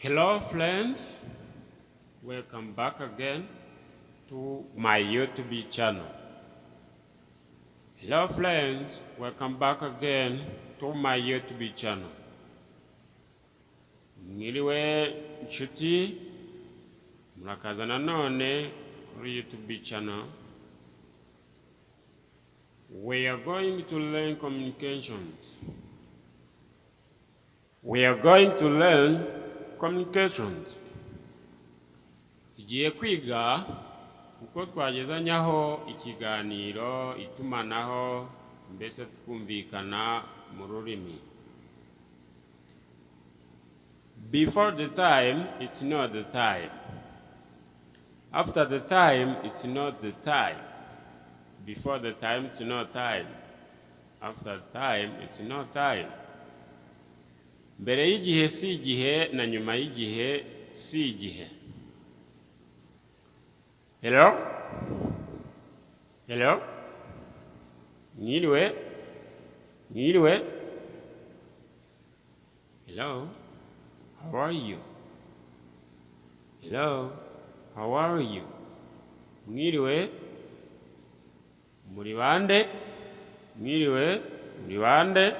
Hello friends, welcome back again to my YouTube channel. Hello friends, welcome back again to my YouTube channel. Mwiriwe nshuti, murakaza nanone kuri YouTube channel. We are going to learn communications. We are going to learn communications. Tugiye kwiga uko twagezanyaho ikiganiro, itumanaho, mbese twumvikana mu rurimi. Before the time, it's not the time. After the time, it's not the time. Before the time, it's not time. After time, it's not time. Mbere y'igihe si igihe na nyuma y'igihe si igihe. Hello? Hello? Mwiriwe? Mwiriwe? Hello? How are you? Hello? How are you? Mwiriwe? Muri bande? Mwiriwe? Muri bande?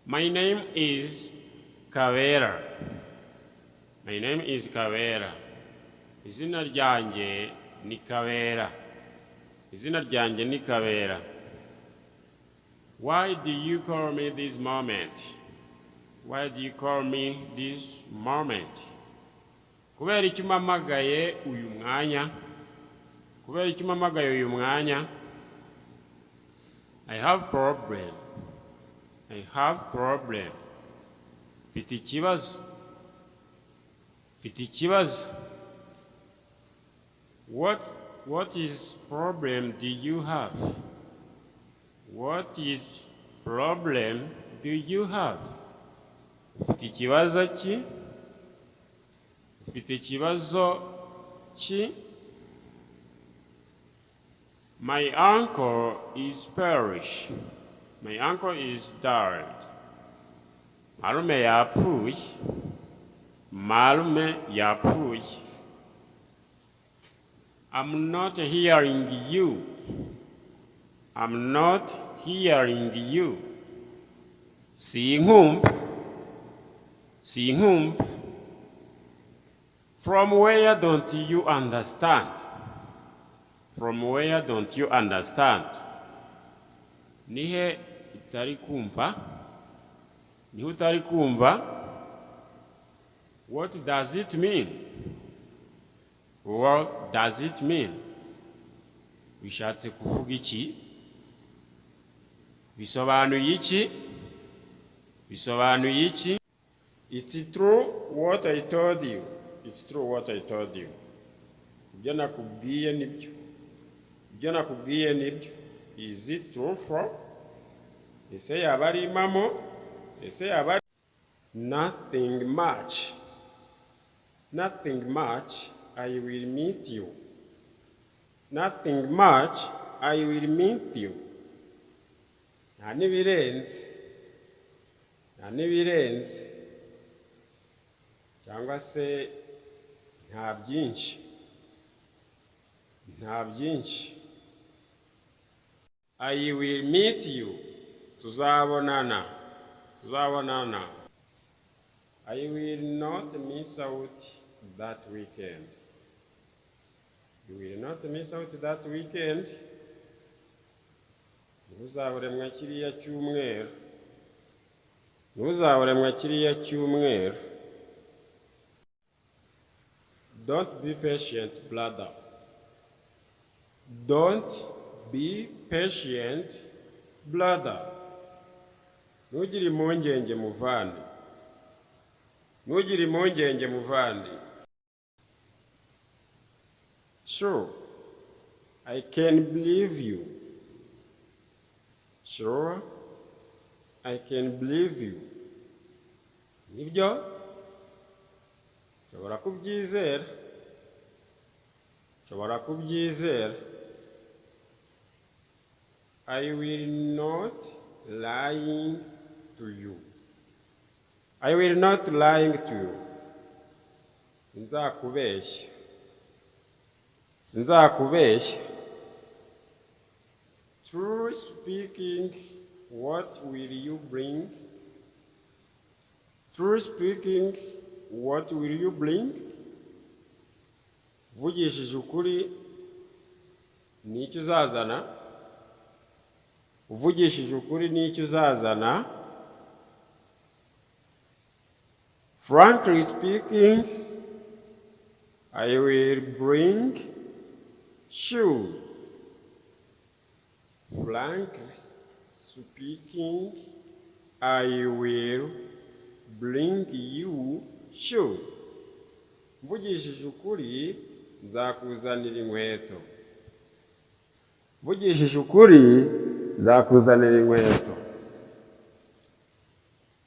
My name is Kabera. My name is Kabera. Izina ryanjye ni Kabera. Izina ryanjye ni Kabera. Why do you call me this moment? Why do you call me this moment? Kubera iki umpamagaye uyu mwanya? Kubera iki umpamagaye uyu mwanya? I have problem. I have problem. Mfite ikibazo. Mfite ikibazo. What is problem do you have? What is problem do you have? Ufite ikibazo ki? Ufite ikibazo ki? My uncle is perish. My uncle is died. Marume yapfuye. Marume yapfuye. I'm not hearing you. I'm not hearing you. Sinkumva. Sinkumva. From where don't you understand? From where don't you understand? Nihe utari kumva? Nihe utari kumva? What does it mean? What does it mean? Bishatse kuvuga iki? Bisobanuye iki? Bisobanuye iki? It's true what I told you. It's true what I told you. Ibyo nakubwiye nibyo. Ibyo nakubwiye nibyo. Is it true for? Ese yaba ari impamo? Ese yaba ari? Nothing much. Nothing much. I will meet you. Nothing much. I will meet you. Nta n'ibirenze. Nta n'ibirenze. Cyangwa se nta byinshi. Nta byinshi. I will meet you. Tuzabonana. Tuzabonana. I will not miss out that weekend. You will not miss out that weekend. Ntuzabure mwa kiriya cyumweru. Ntuzabure mwa kiriya cyumweru. Don't be patient, brother. Don't be patient, brother. Ntugire impungenge, muvandi. Ntugire impungenge, muvandi. Sure, I can believe you. Sure, I can believe you. Nibyo, nshobora kubyizera. Nshobora kubyizera. I will not lying to you. I will not lying to you. Sinzakubeshya. Sinzakubeshya. True speaking, what will you bring? True speaking, what will you bring? Uvugishije ukuri, ni icyo uzazana? Uvugishije ukuri, ni icyo uzazana? Frankly speaking, I will bring shoe. Frankly speaking, I will bring you shoe. Mvugishije ukuri, nzakuzanira inkweto. Mvugishije ukuri, nzakuzanira inkweto.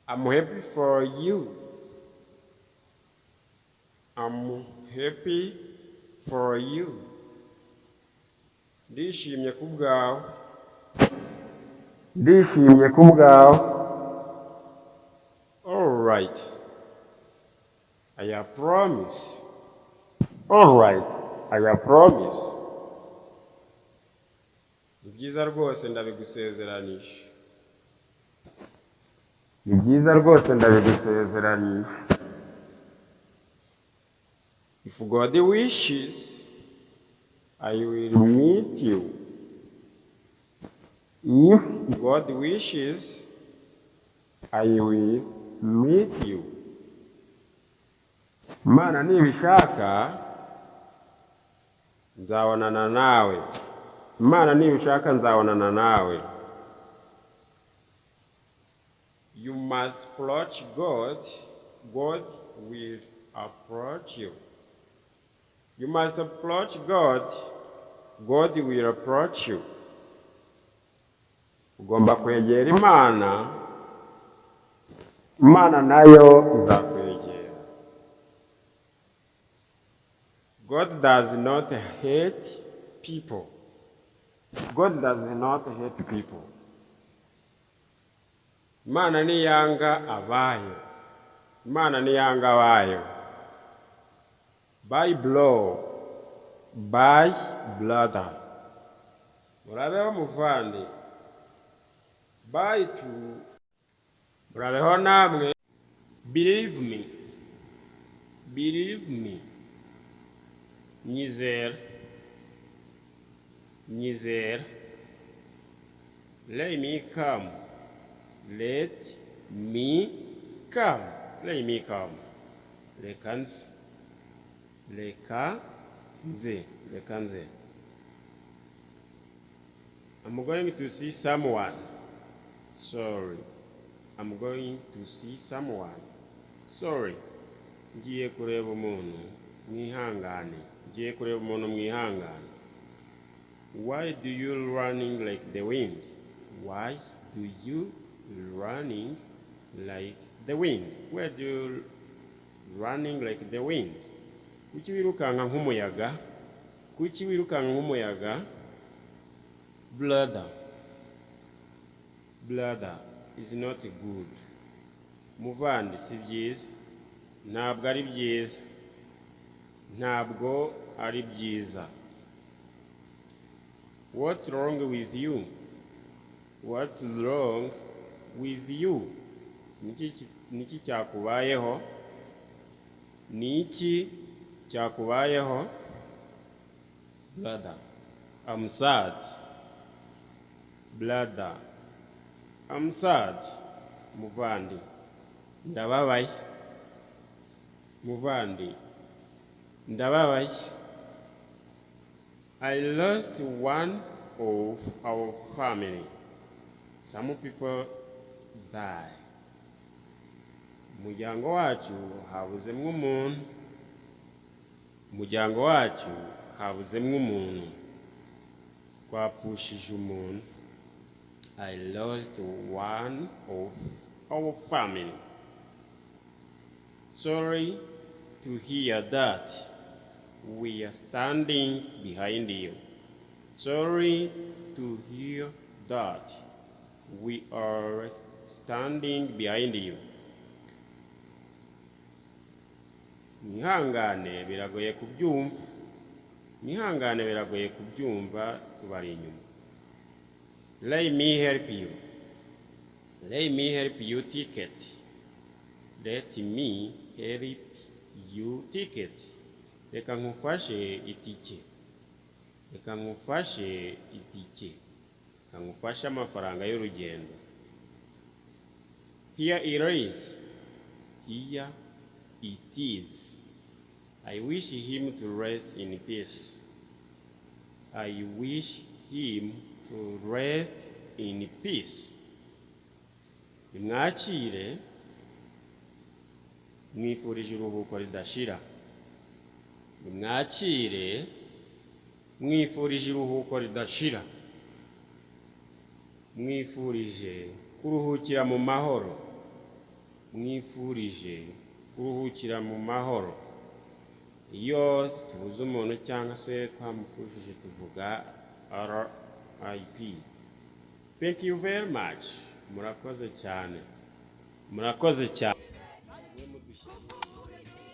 I'm happy for you. I'm happy for you. Ndishimye ku bwawe. Ndishimye ku bwawe. All right. I promise. All right. I promise. Ni byiza rwose, ndabigusezeranije. Ni byiza rwose, ndabigusezeranije. If God wishes, I will meet you. If God wishes, I will meet you. Imana nibishaka, nzabonana nawe. Imana nibishaka, nzabonana nawe. You must approach God, God will approach you. You must approach God, God will approach you. Ugomba kwegera Imana, Imana nayo izakwegera. God does not hate people. God does not hate people. Imana ntiyanga abayo. Imana ntiyanga abayo. Bye bro. Bye brother. Murabeho muvandi. Bye too. Murabeho namwe. Believe me. Believe me. Nyizera. Nyizera. Let me come. Let me come. Let me come. Reka nze. Reka nze. Reka nze. I'm going to see someone. Sorry. I'm going to see someone. Sorry. Ngiye kureba umuntu, mwihangane. Ngiye kureba umuntu, mwihangane. Why do you running like the wind? Why do you running like the wind? Why do you running like the wind? Kuki wirukanka nk'umuyaga? Kuki wirukanka nk'umuyaga? Brother. Brother is not good. Muvandi, si byiza. Ntabwo ari byiza. Ntabwo ari byiza. What's wrong with you? What's wrong with you? Niki cyakubayeho? Niki cyakubayeho? Brother, I'm sad. Brother, I'm sad. Muvandi, ndababaye. Muvandi, ndababaye. I lost one of our family. Some people die. Umuryango wacu habuzemwo umuntu. Umuryango wacu habuzemwo umuntu. Twapfushije umuntu. I lost one of our family. Sorry to hear that. We are standing behind you. Sorry to hear that. We are standing behind you. Mwihangane, biragoye kubyumva. Mwihangane, biragoye kubyumva, tubari inyuma. Let me help you. Let me help you ticket. Let me help you ticket. Reka nkufashe itike. Reka nkufashe itike. Reka nkufashe amafaranga y'urugendo. Here it is. Here it is. I wish him to rest in peace. I wish him to rest in peace. Nimwakire, mwifurije iruhuko ridashira. Nimwakire, mwifurije iruhuko ridashira. Mwifurije kuruhukira mu mahoro. Mwifurije kuruhukira mu mahoro. Iyo tubuze umuntu cyangwa se twamupfushije, tuvuga RIP. Thank you very much. Murakoze cyane, murakoze cyane.